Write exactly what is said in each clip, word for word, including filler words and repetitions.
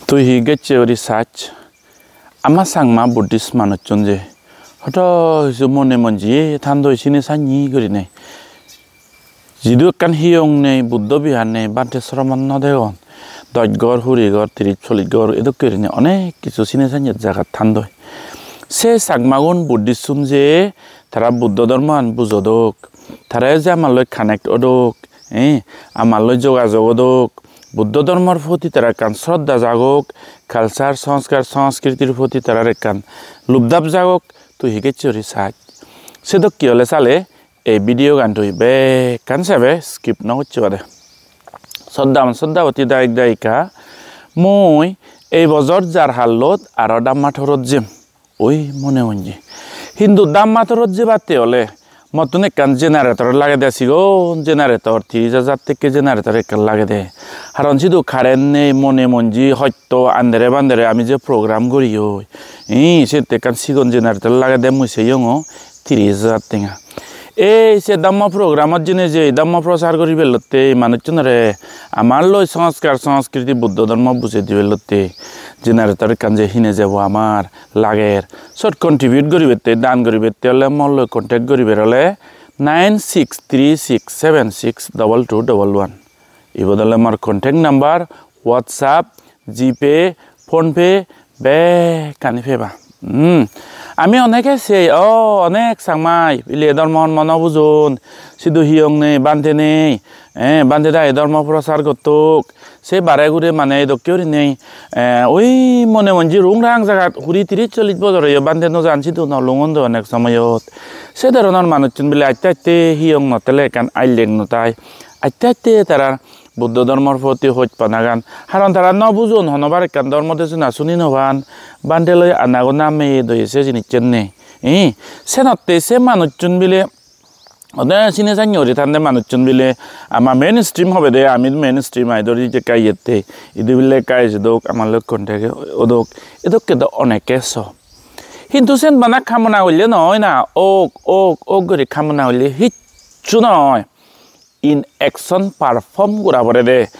Tui hi gecche guri sach? Ama Changma Buddhist manuchun je hodo hiju mone monji thandoi sini sanni gurinei. Jidu ekkan hiyong nei, Buddho bihar nei, bhante sromon no degon. Dosh ghor, huri ghor, tiris, chollish ghor, edokke gurinei onek kisu sini sanni jagat thandoi. Se Changmagun Buddhist-un je tara Buddho dhormoan bujodok, tara je amar loi connect odok, eh, amar loi jogajog odok, Buddho dhormor proti tara ekkan sroddha jagok, culture, sanskar, sanskritir proti tarar ekkan lubdap jagok, tui hi gecche guri sach. Sedokke ole sale ei video gan tui bekkan sebe, skip no gocche bade. Sroddhaban sroddhaboti dayok dayika, mui ei bojor jar hallot aro Dhamma tourot jem. Oi mone monji. Hintu Dhamma tourot jebatte ole mottun ekkan generator lagede, sigon generator, tiris hajar tekke generator ekkan lagede. Haron sidu current nei, mone monji hoito andere bandere ami je program guriyoi. Ih, sette ekkan sigon generator lagede, mui seyongo tiris hajar tenga. Ei se Dhamma programot jeinei je Dhamma prochar guribelotte manuchunore amar loi sanskar sanskriti Buddho dhormo bujei dibelotte generator ekkan je hine jebo amar lager. Sot contribute guribette, dan guribette ole mor loi contact guriber ole nine six three six seven six double two double one. Ibot ole mor contact number, WhatsApp, GPay, PhonePe, bekkani peba. Hmm. Ami onege sei, o, onek Changmai bile dhormo dhormo no bujon, sidu hiyong nei, bhante nei, eh, bhante dagi dhormo prochar gottok, se bare guri mane edokke gurinei, eh, oi mone monji rung rang jagat huri tiris chollish bojor oye bhante no jan, sidu no lungon do onek somoyot. Se dhoronor manuchun bile aste aste hiyong no tele ekkan aillek no tai. Aste aste tara Buddho dhormor proti hojpanagan. Haron tara no bujon, honobar ekkan dhormo desona suni no pan. Bhante loi anagona meye doye se jinissan nei. Eh, senotte se manuchun bile, ode sini sanni guri thande manuchun bile ama mainstream hobe de, ami mainstream ai dori je ekka iyette. Idu bile ekka ejodok, ama loi contact odok. Edokke do oneke so. Hintu sen bana kamona golle noi na, ok, ok, ok guri kamona golle hissu noi. In action perform gora porede,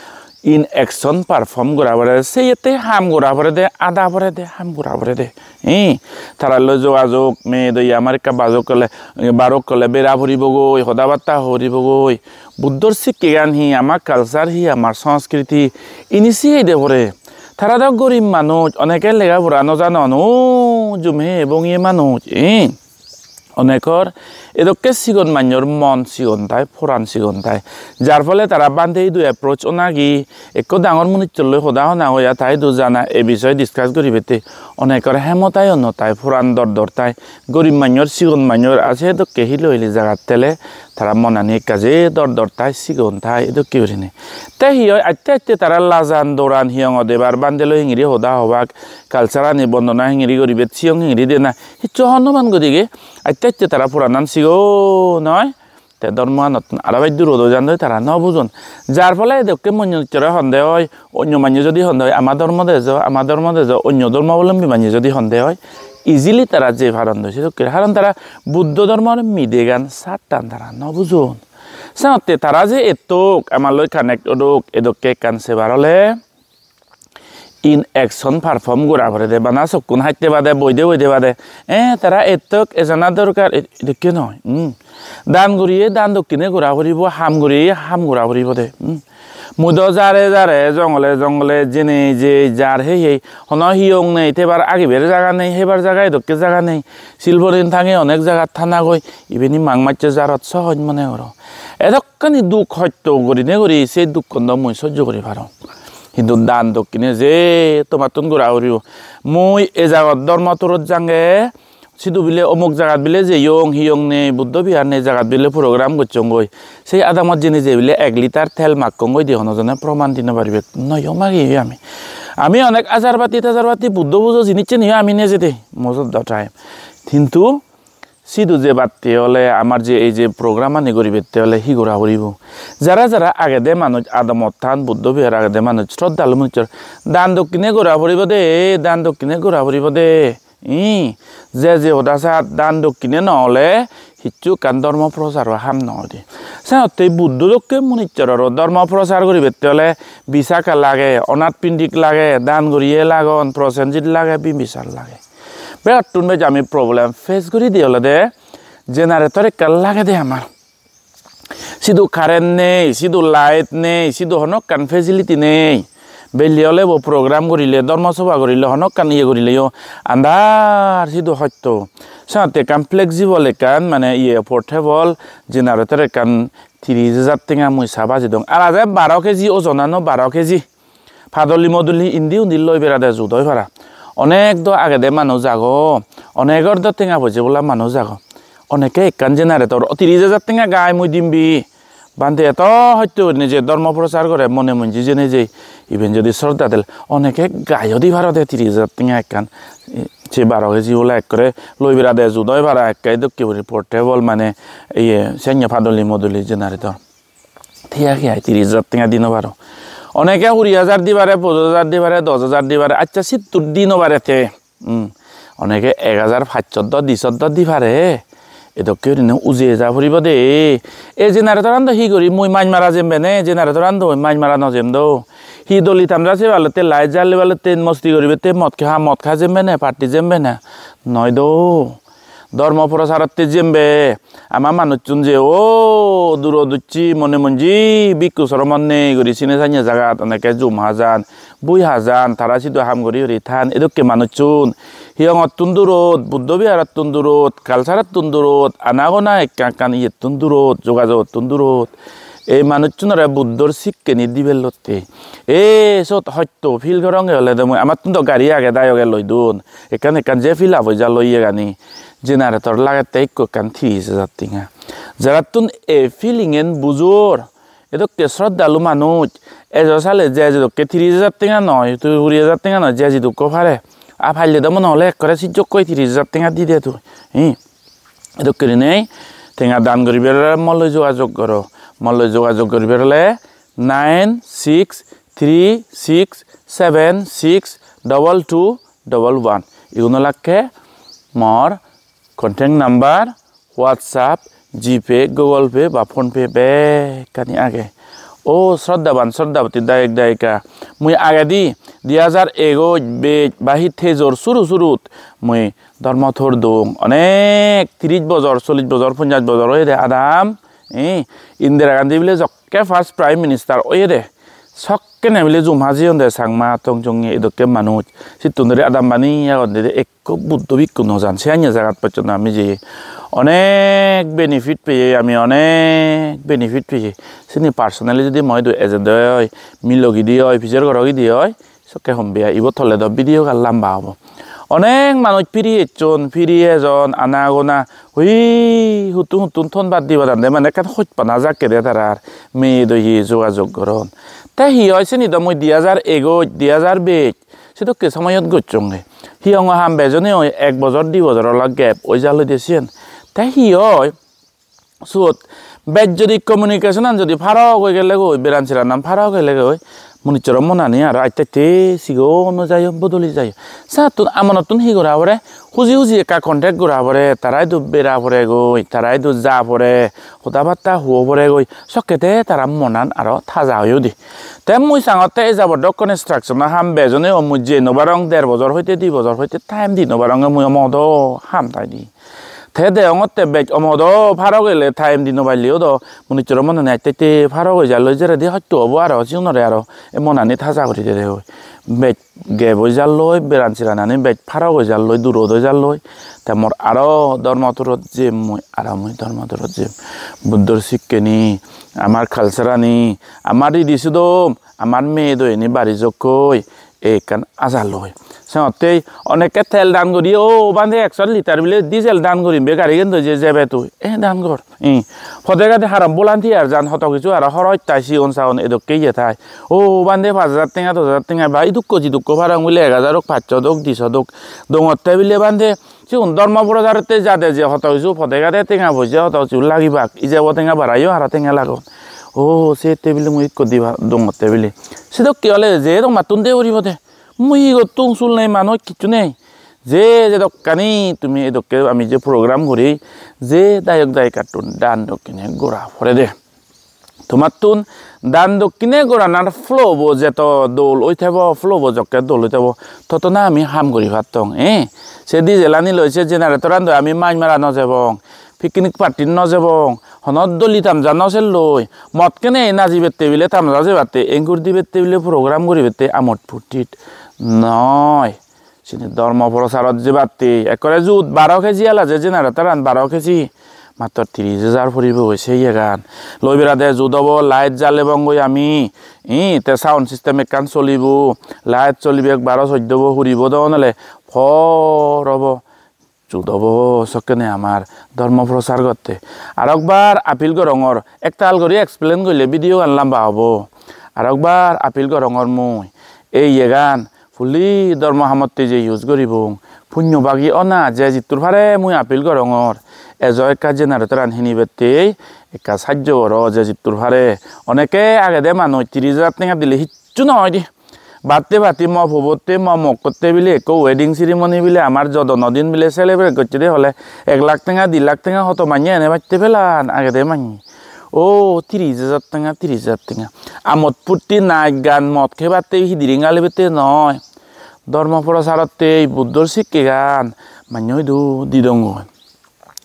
in action perform gora porede, seyette ham gora porede, ada porede, ham gora porede. Eh, tara loi jogajog, me doi amar ekka bajok kole, barok kole bera puribogoi, hoda batta huribogoi. Buddhor sikkegan hi, amar culture hi, amar sanskriti, ini sigei de pore. Tara do gorib manuj, oneke lega pora no janon, o jum he ebongiye manuj, eh. Onekor edokke sigon manyor mon sigon tai, poran sigon tai. Jar phole tara bhante idu approach onagi, ekko dangor munucchor loi hoda hona hoya tai idu jana e bisoy discuss guribette. Onekor hemotayo no tai, poran dor dor tai. Gorib manyor, sigon manyor ase edokke hilo hili jagat tele tara monani ekka je dor dor tai, sigon tai edokke gurinei. Te hi oi, aste aste tara lajan doran hiyongot ebar bhante loi hingiri hoda hobak, culture ani bondona hingiri guribet, siyong hingiri dena, hissu hon no pan godige, aste aste tara poranan sigon oi, te dhormoanottun aro bej durot oi jandoi, tara no bujon. Jar phole edokke monjore honde oi, onyo manye jodi honde oi, ama dhormo dejo, ama dhormo dejo, onyo dhormo abolombi manye jodi honde oi, easily tara jei parondoi sedokke. Haron tara Buddho dhormor midegan sattan tara no bujon. Senotte tara je ettok ama loi connect odok, edokke ekkan sebar ole in action perform gora porede, bana sokkun hatte bade, boide boide bade, eh, tara ettok ejana dorkar, e-, edokke noi. Hmm. Dan guriye dan dokkine gora puribo, ham guriye ham gora puribo de. Hmm. Mui do jare jare, jongole jongole, jene je jar hei hei, hono hiyong nei, tebar agibar jaga nei, hebar jaga edokke jaga nei. Silporin tange onek jagat thanagoi, ibeni mang macche jarot sohoj mone goro. Edokkani duk hosto gurine guri, se dukkan do mui sojjo guri parong. Hintu dan dokkine je tomattun gora puribo. Mui e jagot dhormo tourot jange, sidu bile omuk jagat bile jeyong, hiyong nei, Buddho bihar nei jagat bile program gocchongoi. Sei adamot jeinei je bile ek litar tel makkongoi de hono jone proman di no paribe. Noyo magi ami. Ami onek ajar bati tajar bati Buddho pujo jinissenio ami nejede most of the time. Hintu sidu jebatte ole, amar je ei je program ani guribette ole hi gora puribo? Jara jara agede manuj, adamot than, Buddho bihar agede manuj, sroddhalu manuchor dan dokkine gora puribo de, dan dokkine gora puribo de. Ih, je je hoda sat dan dokkine no ole hissu ekkan dhormo procharo ham no oide. Senotte Buddho dokke munissororo dhormo prochar guribette ole Visakha lage, Onath Pindik lage, dan guriye lagon, Prosenjit lage, Bimbisar lage. Begottun bej ami problem face guride olode generator ekkan lagede amar. Sidu current nei, sidu light nei, sidu hono ekkan facility nei. Belle ole bo program gurile, dhormo sobha gurile, hono ekkan iye gurileyo andar sidu hosto. Senotte ekkan flexible ekkan mane iye portable generator ekkan tiris hajar tenga mui sa bajei dong. Ar aje baro keji, ojonano baro keji. Padoli modoli indi undi loi berade jut oi para. Onek do agede manuj agon, onegor do tenga poije bola manuj agon. Oneke ekkan generator, o, tiris hajar tenga gai mui dim bi. Bhante eto hosto gurinei je dhormo prochar gore mone monji jene je, iben jodi sroddha dele, oneke gaio di parode tiris hajar tenga ekkan. Se baro keji bola ekkore loi berade jut oi para, ekke dokke guri portable mane iye, senne padoli modoli generator. Thik age ai, tiris hajar tenga di no paro. Oneke kuri hajar di pare, pojis hajar di pare, dos hajar di pare, accha, sittur di no pare te. Hmm. Oneke ek hajar pachsot do, disot do di pare. Edokke gurinei ujei ja puribo de. E generator an do hi guri mui maj mara jem bene, generator an do maj mara no jem do. Hi doli tamja se balotte, light jali balotte, mosti guribatte, mot kha, mot kha jem bene, party jem bene. Noi do. Dhormo procharotte jembe ama manuchun je o durot ucche mone monji bhikkhu sromon nei guri sine sanye jagat oneke jum hajan, bui hajan, tara sidu ham guri guri than. Edokke manuchun hiyongottun durot, Buddho Viharottun durot, cultureottun durot, anagona ekkan ekkan iyettun durot, jogajogottun durot. Ei manuchunore Buddhor sikkeni dibellotte. E sot hosto feel goronge olede mui, amattun do gari age, dayoge loi dun. Ekkan ekkan je fill up oi jalloi iyegani. Generator lagette ikko ekkan tiris hajar tenga. Jarattun ei feeling-en bujor, edokke sroddhalu manuj, ejo sale je jedokke tiris hajar tenga noi, tui kuri hajar tenga noi, je jedokko pare. A palle do mone hole ekkore sijjokkoi tiris hajar tenga dide tui. Hi? Edokke gurinei tenga dan guribar ole molloi jogajog goro. Molloi jogajog guribar ole nine six three six seven six double two double one. Igun olakke mor contact number, WhatsApp, GPay, Google Pay ba PhonePe bekkani age. O sroddhaban, sroddhaboti dayok dayika, mui agedi di hajar egoj bej ba hi tejor suru surut mui dhormo tour dong. Onek tiris bojor, chollish bojor, ponjash bojor oyede adam. Eh, Indira Gandhi bile jokke first Prime Minister oyede, sokkene bile jum hajeyon de Changma, Tongchunge, edokke manuj. Sittun dori adam bani agon de, ekko Buddho bhikkhu no jan. Se anya jagat pojjonto ami jeye. Onek benefit peye ami, onek benefit peye. Sini personally jodi moi idu ejede oi, milogidi oi, pijer gorogidi oi, sokke hombe ai, ibot hole do video gan lamba obo. Onek manuj piri ecchon, piri ejon, ana gona, hui, huttun huttun ton bhat dibadan de, mane ekkan hojpana jakke de tarar, meye do hi jogajog goron. Te hi oi sini do mui di hajar egoj, di hajar bej, sedokke somoyot gocchonge. Hiyongo ham bejone oi ek bojor, di bojor ola gap oi jalloi de siyen. Te hi oi, Suot bej jodi communication-an jodi parok oi gele goi, beran seranan parok oi gele goi, munuchoro monani aro aste aste sigon oi jai, bodoli jai. Sattun amonottun hi gora pore, huji huji ekka contact gora pore, tara idu bera pore goi, tara idu ja pore, hoda batta huo pore goi, sokke te tara monan aro taja oi udi. Te mui sangotte ei jabor do construction-o ham bejone o mui jei no parong, der bojor hoite, di bojor hoite time di no parong, mui omodo ham tai di. Te degongotte bej omodo parok ele time di no palle o do, munuchoro monani aste aste parok oi jalloi, jeredi hosto obo aro sigunore aro ei monani taja guri dede oi. Bej gap oi jalloi, beran seranani bej parok oi jalloi, durot oi jalloi. Te mor aro dhormo tourot jem mui, aro mui dhormo tourot jem. Buddhor sikkeni, amar culture-ani, amar ridi sudom, amar meye doyeni bari jokkoi, ei ekkan aja loi. Senottei onekke tel dan guri, "O bhante, ekso liter bile diesel dan gurim be, garigan doi je jebe tui." "Eh, dan gor." Ih, pode gade haram volunteer jan, hoto kisu aro horoj tai, sigon sagon edokke iye tai. "O bhante, pach hajar tenga, dos hajar tenga ba idukko jidukko parong bile, ek hajar ok, pachsot ok, disot ok. Dongotte bile bhante, sigun dhormo procharotte jade je hoto kisu pode gade tenga poije hoto kisu lagibak, ijebo tenga barayo aro tenga lagon. O, se tebile mui ikko diba dongotte bile." Sedokke ole je domattun de guribo de. Mui hi gottung, sul nei, manuj, kichu nei. Je jedokkani tumi edokke ami je program guri, je dayok dayikattun dan dokkine gora porede. Tomattun dan dokkine goranar flow bo jeto dol oi thebo, flow bo jokke dol oi thebo, totto na ami ham guri pattong, eh? Se diesel ani loi se generator an doi ami mach mara no jebong, picnic party no jebong, hono doli tamja no selloi, mot kene najibette bile tamja jebatte, engur dibette bile program guribette amot puttit noi. Sini dhormo prosarot jebatte ekkore jut baro keji ala je generator an baro keji. Mattor tiris hajar puribo se iyegan. Loi berade jut obo, light jalebong goi ami. I, te sound system ekkan solibo, light solibo ek baro soddo bo, huribo do onole por obo. Jut obo sokkene amar dhormo prosar gotte. Arokbar appeal gorongor, ektal guri explain golle video gan lamba obo. Arokbar appeal gorongor mui. Ei iyegan fully dhormo hamotte je use guribong, punyo bagi ona je jittur pare mui appeal gorongor. Ejo ekka generator an hinibatte ekka sajjo goro je jittur pare. Oneke agede manuj tiris hajar tenga dile hissu no oide. Batte batti mo pubotte mo mokkotte bile ekko wedding ceremony bile amar jodono din bile celebrate gocchede hole ek lakh tenga, di lakh tenga hoto manye ene batte pelan agede manye. O tiris hajar tenga, tiris hajar tenga. Amot putti naj gan mot hebatte hidiring alibette noi. Dhormo prosarotte Buddhor sikkegan manye idu didongoi.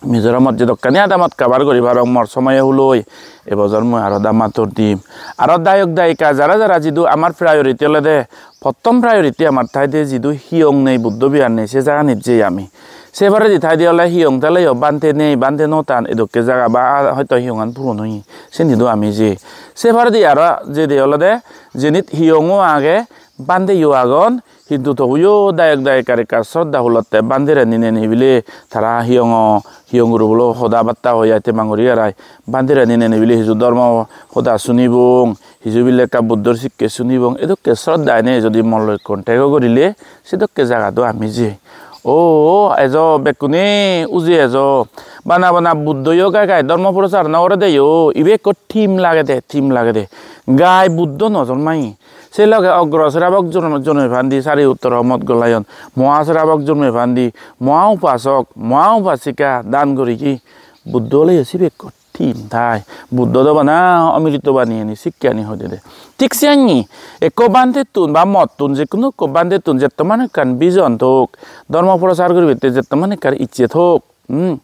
Mizoramot jedokkani adamot cover guri parong mor somoye huloi, ebojor mui aro damator dim. Aro dayok dayika jara jara jidu amar priority olode, pottom priority amar thaide jidu hiyong nei, Buddho bihar nei, se jaganit jei ami. Se poredi thaide ole hiyong theleyo bhante nei, bhante no tan, edokke jaga ba hoito hiyongan puron oye, senidu ami jei. Se poredi aro jede olode jenit hiyongo age, bhanteyo agon, hintu tobuyo dayok dayikar ekka sroddha hulotte bhantere ninei nibile tara hiyongo, hiyong gurubulo hoda batta hoi ai temang guri arai. Bhantere ninei nibile hiju dhormo hoda sunibong, hiju bile ekka Buddhor sikke sunibong, edokke sroddha enei jodi molloikkon tego gurile sedokke jaga do ami jei. O, ejo bekkune uje ejo. Bana bana Buddhoyo gai gai dhormo prochar no gorede yo. Ibe ekko team lagede, team lagede. Gai Buddho no jonmai. Se loge ogro srabok jonme, jonme pandi sari uttor homot golayon. Moha srabok jonme pandi, moha upasok, moha upasika dan guri gi. Buddho ole sibe ekko team thai. Buddho do bana omrito bani ani sikke ani hodede. Thik siyanni ekko bhantettun ba mottun, je hono ekko bhantettun jettoman ekkan vision thok, dhormo prochar guribette jettoman ekkan icche thok. Hmm.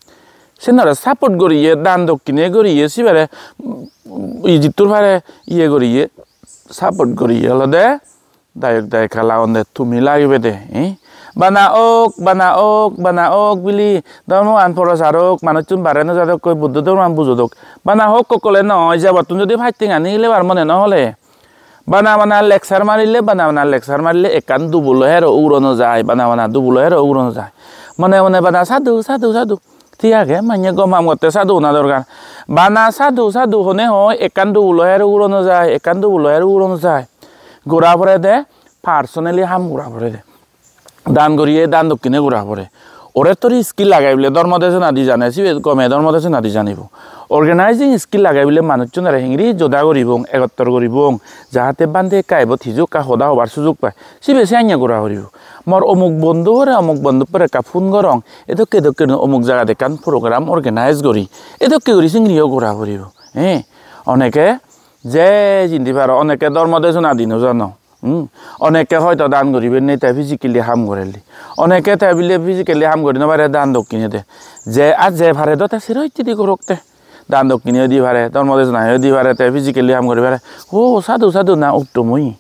Senore support guriye, dan dokkine guriye, sibere, mm, ijittur pare iye guriye, support guriye olode dayok dayika lagonde tumi lagibede, eh? Bana ok, bana ok, bana ok bili dhormogan prochar ok, manuchun bare no jadokkoi, Buddho dhormogan bujodok. Bana ok okkole noi, jebottun jodi pach tenga nigilebar mone no hole. Bana bana lecture marile, bana bana lecture marile ekkan dubulo hero uguro no jai, bana bana dubulo hero uguro no jai. Mone mone bana sadhu, sadhu, sadhu. Thik age, manye gom ham gotte sadhu hona dorkar. Bana sadhu, sadhu hone hoi ekkan dubulo hero uguro no jai, ekkan dubulo hero uguro no jai. Gora porede, personally ham gora porede. Dan guriye, dan dokkine gora pore. Ore tori skill lage bile dhormo desona di jane, sibe gome dhormo desona di janibo. Organizing skill lage bile manuchchunore hengiri joda guribong, egottor guribong, jahate bhante ekka ebot hiju ekka hoda hobar sujug pai. Sibe se anya gora puribo. Mor omuk bondhu pore, omuk bondhu pore ekka phone gorong, edokke edokke guri omuk jagat ekkan program organize guri. Edokke guri singiriyo gora puribo. Eh, oneke je jindi paro, oneke dhormo desona di no jano. Hmm? Oneke hoito dan guribar nei, te physically ham gorelli. Oneke te bile physically ham guri no pare, dan dokkine de. Je ar je pare do te sero hittedi gorok te. Dan dokkine odi pare, dhormo desona odi pare, te physically ham guri pare. O sadhu, sadhu na uttom oye.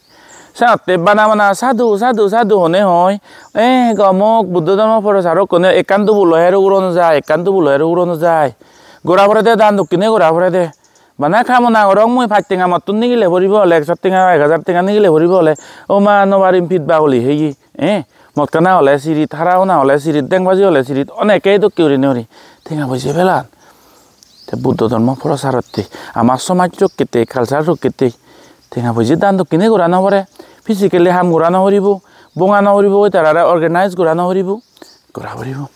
Senotte bana bana sadhu, sadhu, sadhu hone hoi. Eh, gomok Buddho dhormo prochar okkone ekkan dubulo hero uguro no jai, ekkan dubulo hero uguro no jai. Gora porede, dan dokkine gora porede. Bana kamona gorong mui pach tenga mottun nigile poribo ole, ekso tenga, ek hajar tenga nigile poribo ole, o ma, no parim, pit bagoli heye, eh? Mot hana ole sirit, hara hona ole sirit, deng baji ole sirit, oneke dokke guri nori tenga poije pelan. Te Buddho dhormo procharotte, ama somaj rokkette, culture rokkette tenga poije dan dokkine gora no pore, physically ham gora no poribo, bonga no poribo, tarare organize gora no poribo. Gora poribo.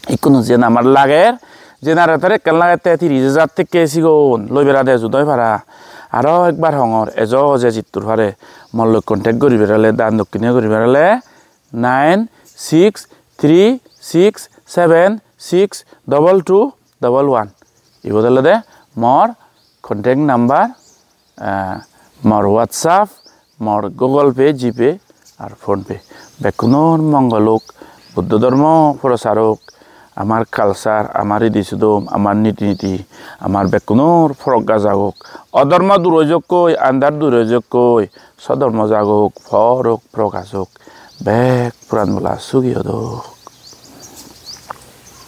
Ikkunu jiyen amar lager, generator ekkan lagette tiris hajar tekke sigon, loi berade judoi para. Aro ekbar hongor, ejo je jittur pare, molloi contact guribar ole, dan dokkine guribar ole, nine six three six seven six double two double one. Ibot olode mor contact number, eh, mor WhatsApp, mor Google Pay, GPay ar PhonePe. Bekkunor mongol ok, Buddho dhormo prochar ok, amar culture, amar ridi sudom, amar niti niti, amar bekkunor porogga jagok. Odhormo dur oi jokkoi, andar dur oi jokkoi, sodhormo jagok, por ok, prokash ok. Bek poran bola sugi odok.